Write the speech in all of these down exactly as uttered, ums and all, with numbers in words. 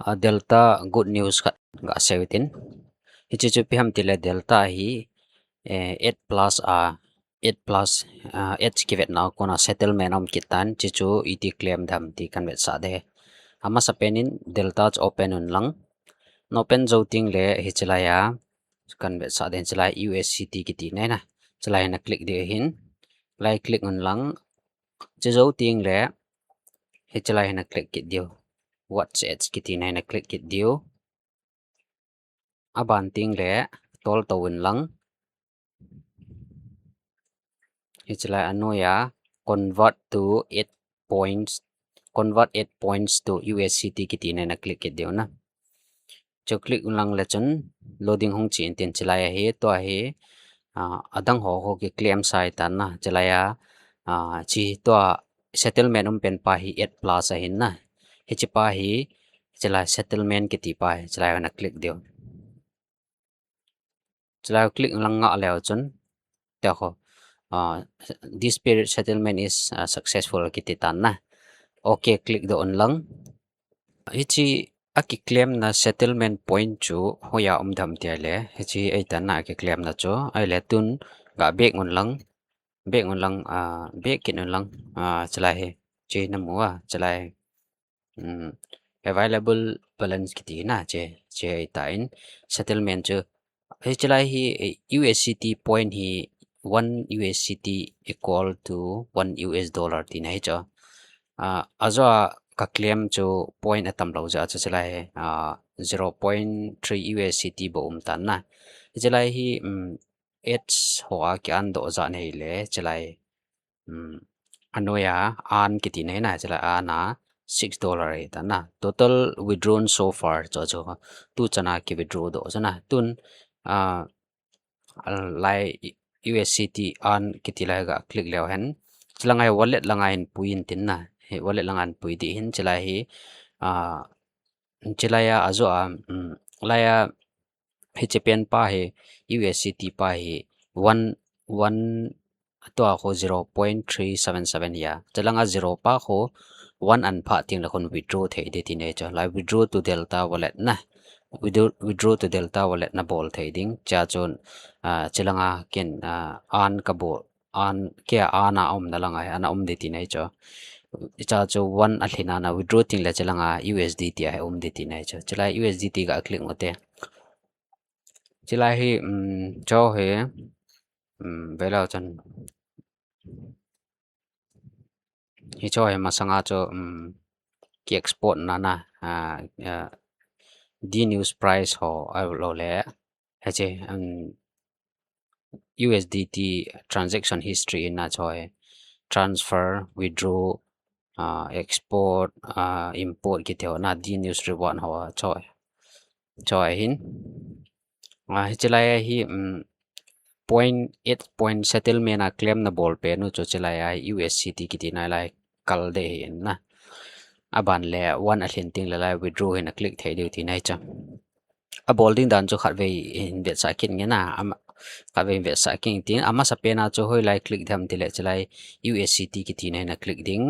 A Delta good news khat gasei u hitin. Hiche chu ipi ham itile Delta hi, eh, eight plus a, eight plus, ah, H kivetna a kona settlement aum kit tan, hiche chu iti claim dem ti kahin vetsah ding. Amasapen in Delta chu open un lang. Na open jou tengle hichelai a kahin vetsah ding, hichelai U S C T kiti na hi na. Hichelai hi na click diu ahin. Lai click un lang. Hiche jou tengle hichelai hi na click kit diu. Watch H kiti na hi na click kit diu. Aban tengle toltou un lang. Hichelai anoiya convert to eight points, convert eight points to U S C T kiti na hi na click kit diu na. Chu click un lang le chun loading hung che intin, hichelai ahi, tua hi, ah, adang ho ho kiclaim sa ahitan na, hichelai a, ah, hiche tua settlement um pen pa hi eight plus ahin na. Hiche pa hi, hichelai settlement kiti pa hi, hichelai na click diu. Hichelai click lang nga leu chun, tia ho, ah, this period settlement is, ah, successful kiti tan na. Okay, click doh un lang. Hiche akiclaim na settlement point chu hoiya um dem itile, hiche ahitan na akiclaim na chu. Ahile tun ga back un lang, back un lang, ah, back kit un lang, ah, hichelai hi, hiche na mu a, hichelai, um, available balance kiti na, hiche, hiche ahitan settlement chu. Hichelai hi, eh, U S C T point hi one U S C T equal to one U S dollar tina hi chu. Ah, ajoa kaclaim chu point atam lou jeh a chu hichelai hi, ah, zero point three U S C T bou um tan na. Hichelai hi, um, H ho a ki-earn doh jat na hile, hichelai, um, anoiya earn kiti na hi na, hichelai earn a six dollar ahitan na. Total withdrawn so far chu chu. Tu chan a ki withdraw doh chu na. Tun, ah, lai U S C T earn kiti lai ga click leu hen. Hiche langa hi wallet langa hin pui intin na. Hi wallet langa hin pui ding ahin, hichelai hi, ah, hichelai a ajoa, um, lai a hiche pen pa hi U S C T pa hi one, one tua ho zero point three seven seven ahi a. Hiche langa zero pa ho one ahin phah tengle hung withdraw thei ding tina hi chu. Lai withdraw to Delta wallet na. Withdraw, withdraw to Delta wallet na bol thei ding. Hichea chun, ah, hiche langa ken, ah, earn kabol, earn, kei a earn a umna langa hi, ana um ding tina hi chu. Hichea chu one alhin a na withdraw tengle hiche langa U S D T a hi um ding tina hi chu. Hichelai U S D T ga click u hite. Hichelai hi, um, chu hi, um, velou chun. Hiche hi masanga chu, um, ki export na na, ah, ah, D news price ho ahilou le, hiche, um, U S D T transaction history in na chu hi transfer, withdraw, ah, export, ah, import kiti ho na D news reward ho chu hi. Chu ahin. Ah, hichelai hi, um, point eight point settlement a claim na bol pen u chu hichelai hi U S C T kiti na lai kal ding ahin na. Aban le one alhin tengle lai withdraw hi na click thei diu tina hi chu. Abol ding dan chu khatvei hin vetsah kit inge na, ama, khatvei hin vetsah kit inge tin, amasapen a chu hoilai click dem itile hichelai U S C T kiti na hi na click ding.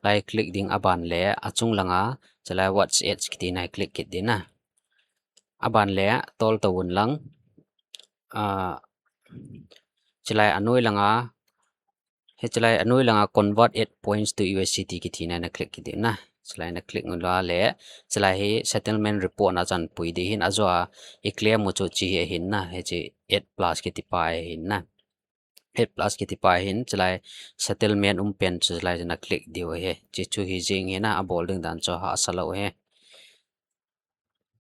Lai click ding aban le achung langa, hichelai watch H kiti na hi click kit ding na. Aban le toltou un lang. Ah, hichelai anoi langa, hichelai anoi langa convert eight points to U S C T kiti na hi na click kit ding na. Hichelai na click un lang le, hichelai hi settlement report na chan pui ding ahin, ajoa iclaim u chu hiche hi ahin na, hiche eight plus kiti pa hi ahin na. Eight plus kiti pa hi ahin, hichelai settlement um pen chu hichelai na click diu ahi. Hiche chu hijeng ahi na, abol ding dan chu hahsa lou ahi.